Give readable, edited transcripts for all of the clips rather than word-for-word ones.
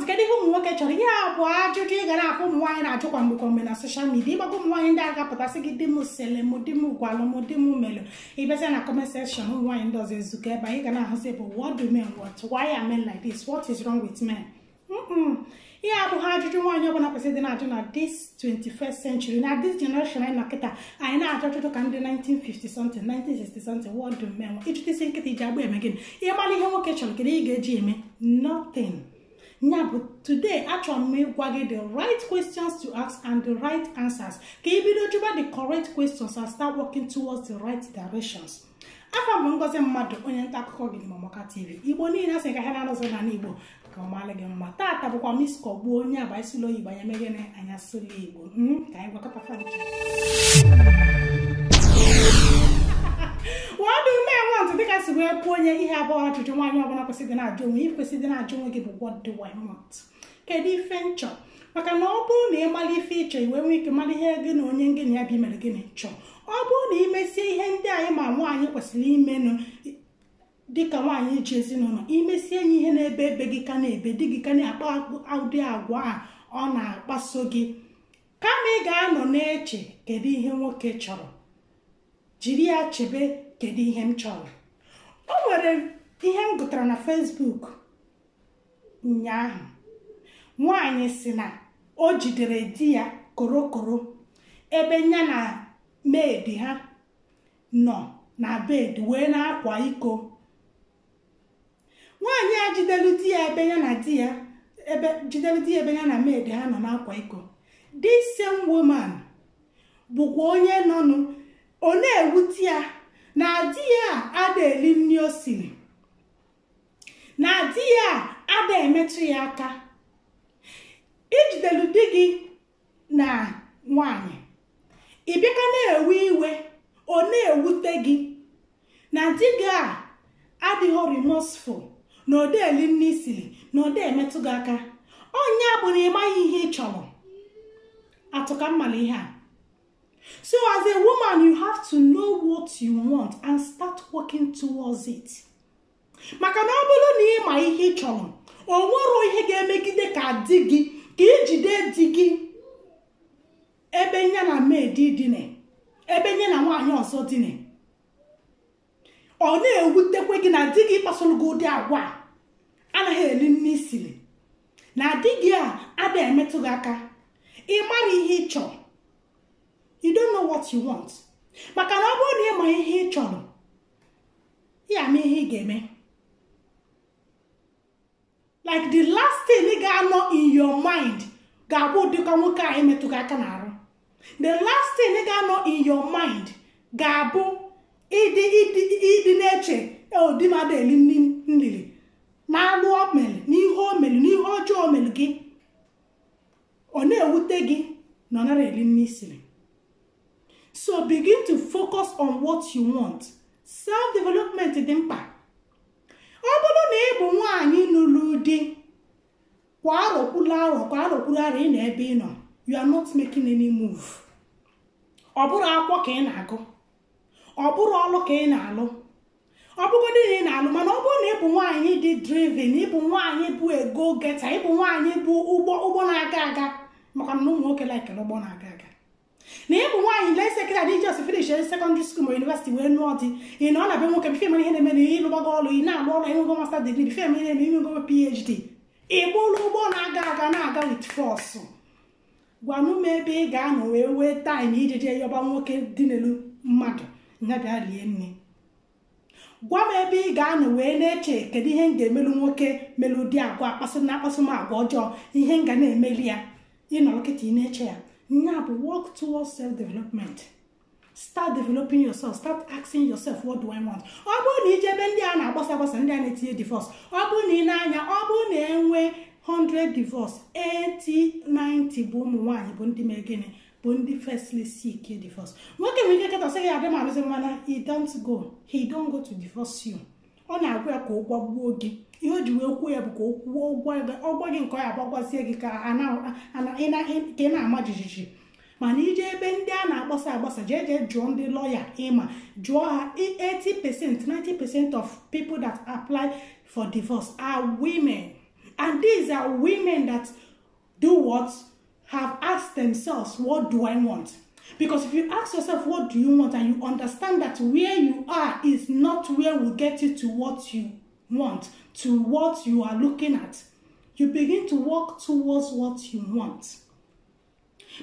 Want? Kedu ihe ụmụ nwoke chọrọ? Ihe a bụ ajụjụ ị ga na-afụ ụmụ nwaanyị na-ajụ kwa mgbe kwa mgbe na social media. Ịgbago ụmụ nwaanyị ndị a ga-apụtasị gị di m sele m, di m gwalụ m, di m melụ. Ịbịazịa na comment section, ụmụ nwaanyị ndị ọzọ ezukọ ebe anyị ga na-ahụzi bụ what do men want? Why are men like this? What is wrong with men? Ihe abụghị ajụjụ nwaanyị ọbụla kwesịrị ịdị na-ajụ na this 21st century, na this generation anyị nọ kịta. Anyị na-ajụ ajụjụ ka ndị 1950 something, 1960 something. What do men want? Ijụta isi nkịta iji agba eme gịnị? Ihe mara ihe nwoke chọrọ, kedu ị ga-eji eme? Nothing. Ya bụ, today achọrọ m ịgwa gị the right questions to ask and the right answers, ka ị bido jụba the correct questions and start working towards the right directions. Afọ mbụ, Ngozi Mmadụ, onye nta akụkọ gị n'Amaka TV Igbo niile, asị ka ha na-anọzọ n'ala Igbo ka ọ mara gị mma. Taata bụkwa Miss Kọgbuo onye aba isụlụ oyibo anya megene anya sụlụ Igbo ka anyị gwakọta fanchi. What do men want? Dịka si wee kwuo, onye ihe abụọ ajụjụ nwaanyị ọbụla kwesịrị ịdị na-ajụ onwe, kwesịrị ịdị na-ajụ onwe gị bụ what do I want? Kedu ife nchọ? Maka na ọ bụrụ na ị mara ife ịchọ, iwe nwee ike mara ihe gị na onye gị na ya bụ imere gịnị chọọ. Ọ bụrụ na imesie ihe ndị anyị ma nwaanyị kwesịrị imenụ dịka nwaanyị ji ezinụlọ, imesie nye ihe na-ebe ebe gị ka na-ebe di gị ka na-akpa ụdị agwa a ọ na-akpaso gị, kama ị ga-anọ na-eche kedu ihe nwoke chọrọ, jiri ya chebe kedu ihe m chọrọ. O nwere ihe m gụtara na Facebook ụnyaahụ. Nwaanyị si na o jidere di ya korokoro ebe ya na maid ha nọ na bed wee na-akwa iko. Nwaanyị a jidelu di ya ebe ya na di ya ebe jidelu di ya ebe ya na maid ha nọ na-akwa iko. This same woman bụkwa onye nọnụ ọ na-ewute ya na di ya ada eli nri o siri, na di ya ada emetụ ya aka. Ijidelu di gị na nwaanyị, ị bịaka na-ewe iwe, ọ na-ewute gị na di gị a adịghị remorseful, na ọ eli nri siri, na ọ emetụ gị aka. Onye bụ na ị maghị ihe ị chọrọ. Atụka mmala ihe a. So as a woman, you have to know what you want and start working towards it. Maka na ọ bụrụ na ị ma ihe ị chọrọ, o nwero ihe ga-emegide ka di gị, ka ijide di gị ebe ya na maid dine, ebe ya na nwaanyị ọzọ dine. Ọ na-ewutekwe gị na di gị kpasoro gị ụdị agwa a anaghị eli nri siri, na di gị a ada emetụ gị aka. Ị mara ihe ị chọrọ. You don't know what you want. Maka na ọ bụrụ na ị ma ihe ị chọrọ, ya ama ihe ị ga-eme. Like the last thing ị ga-anọ in your mind ga-abụ ụdịka nwoke a emetụ gị aka n'arụ. The last thing ị ga-anọ in your mind ga-abụ ịdị ịdị ịdị na-eche di m ada eli nri nriri na-alụ o mere, n'ihe o mere, n'ihe ọjọọ o mere gị. Ọ na-ewute gị na ọ nara eli nri siri. So begin to focus on what you want. Self-development dị mkpa. Ọ bụrụ na ị bụ nwaanyị nụrụ di, kwa arọ kwuru arọ, kwa arọ kwuru arọ, ị nọ ebe ị nọ, you are not making any move. Ọ bụrụ akwụkwọ ka ị na-agụ, ọ bụrụ ọlụ ka ị na-alụ, ọ bụgodị na ị na-alụ, mana ọ bụrụ na ị bụ nwaanyị dị driven, ị bụ nwaanyị bụ a go-getter, ị bụ nwaanyị bụ ụgbọ ụgbọ na-aga aga, maka na ụmụ nwoke likere ụgbọ na-aga aga, na ị bụ nwaanyị lee sekretary just finish secondary school ma university wee nụọ di, ị nọ na be nwoke, before mara ihe na-eme na ịlụgbago ọlụ, ị na-alụ ọlụ, enwego master degree, before mara ihe na-eme inwego PhD, ị bụrụ ụgbọ na-aga aga, na-aga with force. Gwanụ m ebe ị ga-anọ wee wee time iji jee yọba nwoke dị n'elu mmadụ ya bịa rie nri. Gwa m ebe ị ga-anọ wee na-eche kedu ihe m ga-emelu nwoke melu ụdị agwa akpasị na akpasị m agwa ọjọọ, ihe m ga na-emeli ya. Ịnọrọ kịta ị na-eche ya. Nya bụ work towards self-development. Start developing yourself. Start asking yourself, what do I want? Ọ bụrụ na ije ebe ndị a na-agbasa agbasa, ndị a na-etinye divorce, ọ bụrụ na ị na-anya, ọ bụrụ na enwe 100 divorce, 80 90 bụ ụmụ nwaanyị bụ ndị mere gịnị, bụ ndị firstly seek divorce. Nwoke nwere ike kịta sị gị adị m alụsị, mana he don't go, he don't go to divorce you. Ọ na-agwa ya ka ọ gwagbuo gị. Ihe o ji wee kwuo ya bụ ka o kwuo ụgwọ gị nke ọ ya agbagwazie gị ka ị na-ama jijiji. Mana ije ebe ndị a na-agbasa agbasa, jee jee jụọ ndị lọya ịma, jụọ ha, 80% 90% of people that apply for divorce are women. And these are women that do what? Have asked themselves, what do I want? Because if you ask yourself, what do you want? And you understand that where you are is not where will get you to what you want, to what you are looking at, you begin to work towards what you want.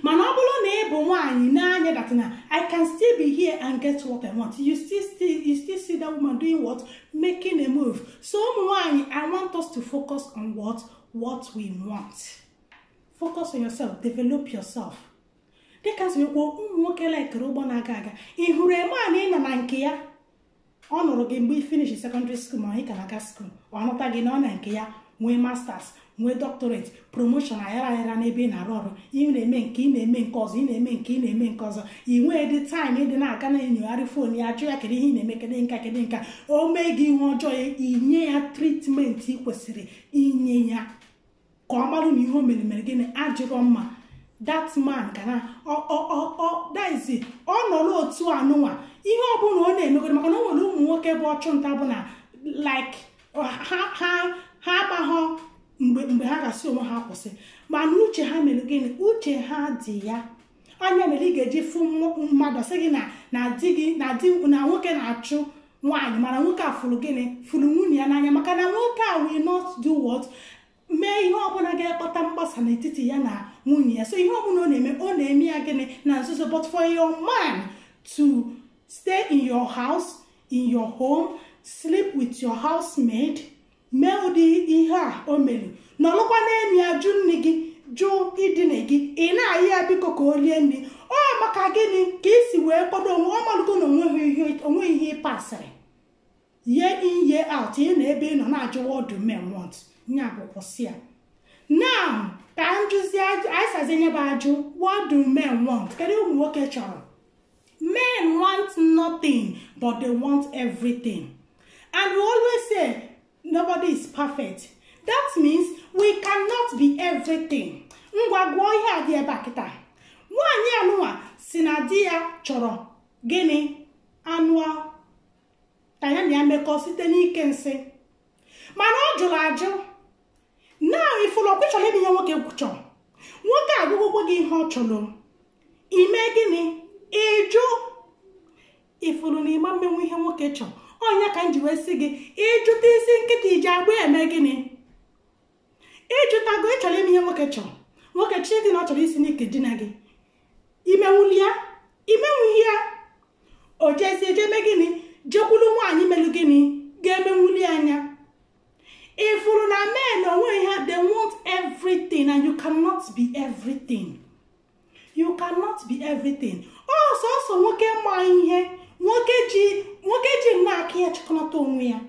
Mana ọ bụrụ na ị bụ nwaanyị n'anya that na I can still be here and get what I want. You still see that woman doing what? Making a move. So ụmụ nwaanyị, I want us to focus on what we want. Focus on yourself, develop yourself. Dịka si kwuo, ụmụ nwoke lekere ụgbọ na-aga aga. Ị hụrụ eme a na ị nọ na nke ya? Ọ nụrụ gị mgbe ị finish secondary school ma ị ka na-aga school. Ọ nụta gị na ọ na nke ya, nwee masters, nwee doctorate, promotion ayara ayara n'ebe ị na-arụ ọrụ. Ị na-eme nke ị na-eme nke ọzọ, ị na-eme nke ị na-eme nke ọzọ. Ị nwee dị time ịdị na-aga na-enyogharị phone ya, jụ ya kedu ihe ị na-eme, kedu nka, kedu nka. O mee gị ihe ọjọọ, inye ya treatment ị kwesịrị inye ya ka ọ marụ na ihe o mere mere gịnị ajụrọ mma. That man ka na ọ nọrọ otu anụnwa ihe ọbụla ọ na-emegoro, maka na o nwere ụmụ nwoke bụ ọchụnta bụ na like ha amaghọ mgbe ha ga-asị onwe ha kwụsị, mana uche ha mere gịnị? Uche ha dị ya. Anya mere ị ga-eji fụ mmadụ sị gị na di gị na di na nwoke na-achụ nwaanyị, mana nwoke a fụrụ gịnị? Fụrụ nwunye ya n'anya, maka na nwoke a will not do what? Mee ihe ọbụla ga-akpata mgbasa n'etiti ya na nwunye ya. So ihe ọbụla ọ na-eme ya gịnị? Na nzuzo. But for your man to stay in your house, in your home, sleep with your housemaid, mee ụdị ihe a o mere, nọrọkwa n'elu ya jụ nne gị, jụ idina gị, ị na-ayị ya biko ka o rie nri. Ọ maka gịnị ka isi wee kwado onwe? Ọ malụgo na onwe ihe ị pasịrị year in year out, ị na ebe ị nọ na-ajụ what do men want. Nya bụ kwụsị ya. Now ka njụzi anyị sazi nye bụ ajụ, what do men want? Kedu ụmụ nwoke chọrọ? Men want nothing, but they want everything. And we always say nobody is perfect. That means we cannot be everything. Ngwa gụọ ihe a dị ebe a kịta. Nwaanyị anụnwa si na di ya chọrọ gịnị? Anụ ka ya na ya mekọ site n'ike nsị. Mana ọ jụrụ ajụ. Now ifụlụ ọkwa chọrọ ebe ihe nwoke chọrọ. Nwoke agụgụgwọ gị ihe ọ chọrọ. Ime gịnị? Ịjụ. Ifụlụ na ịma mmenwu ihe nwoke chọrọ. Ọnya ka m ji wee sị gị, ịjụta isi nkịta iji agba eme gịnị? Ịjụtago, ị chọrọ ime ihe nwoke chọrọ. Nwoke chi gị na ọ chọrọ isi n'ike dina gị. Imenwuli ya? Imenwughị ya. O jezie jeme gịnị? Jekwulu nwaanyị melu gịnị? Ga-emenwuli anya. Ifuru na men onwe ha, they want everything, and you cannot be everything. You cannot be everything. Ọ sọsọ nwoke ma ihe, nwoke ji nna aka ya chịkọnata onwe ya.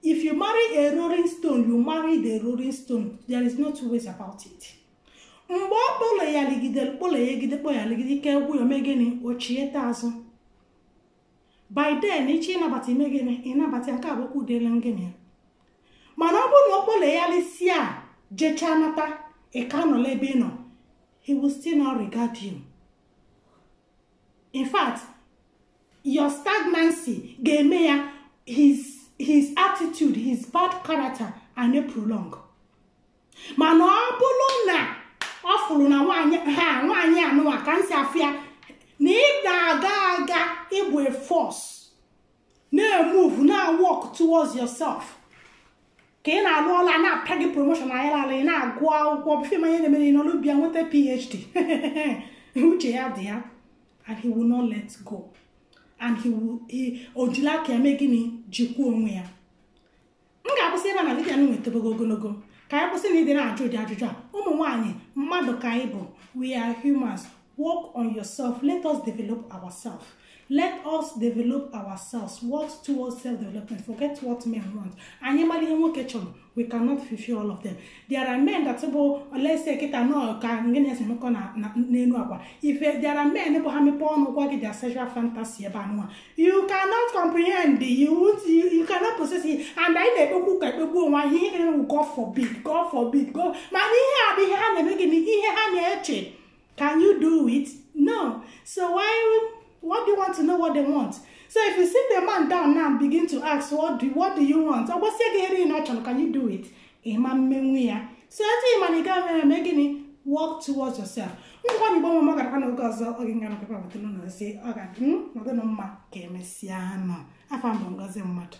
If you marry a rolling stone, you marry the rolling stone. There is no two ways about it. Mgbe ọ kpọrọ ya ligide, kpọrọ ya egide, kpọrọ ya ligide, ike gwụ ya, ome gịnị? Ochieta azụ. By then, ịchọ ịnabata ime gịnị? Ịnabata nke abụkwu dịrị gịnị ya. Mana ọ bụrụ na ọ kpọrọ ya lisi a jechaa nata, ị ka nọla ebe ị nọ, he will still not regard you. In fact, your stagnancy ga-eme ya his attitude, his bad character and prolong. Mana ọ bụrụ na ọ fụrụ na nwaanyị anụwa ka nsị afịa na ị ga-aga aga ịbụ a force na-emove, na-work towards yourself, ka ị na-alụ ọla na-apịa gị promotion ayara ala, ị na-agụ akwụkwọ bifem anya na-emere n'ọlụ bịa nweta PhD. Uche ya dị ya, and he will not let go. And he will o jiri aka eme gịnị? Jikwa onwe ya. M ga-akwụsị ebe a na vidiyo m nwetabogo ogologo ka anyị kwụsị na ịdị na-ajụ ụdị ajụjụ a. Ụmụ nwaanyị, mmadụ ka anyị bụ, we are humans. Work on yourself. Let us develop ourselves. Let us develop ourselves. Work towards self-development. Forget what men want. Anyị mara ihe nwoke chọrọ, we cannot fulfill all of them. There are men that bụ, let's say kịta nọ ka ngịnị esi emekọ na n'elu akwa. If there are men bụ ha mepe ọnụ gwa gị their sexual fantasy ebe anụnwa, you cannot comprehend, you cannot process it. And anyị na-ekpekwu ka ekpegbu onwe anyị, ihe ga-eme, God forbid, God forbid, God. Mana ihe a bụ ihe ha na-eme gịnị? Ihe ha na-eche. Can you do it? No. So why? What do you want to know what they want? So if you sit the man down now and begin to ask, what do you want? Can you do it? Ịma mmenwu ya. So etu ịma na ị gaghị eme, gịnị? Work towards yourself. Ngwa, na Igbo nwe m, ọ garakwa n'oge ọzọ oge nga nakwa wetara n'ozi. Ọ ga-adị nọdụnụ mma. Ka emesịa nọ. Afọ mbụ, Ngozi Mmadụ.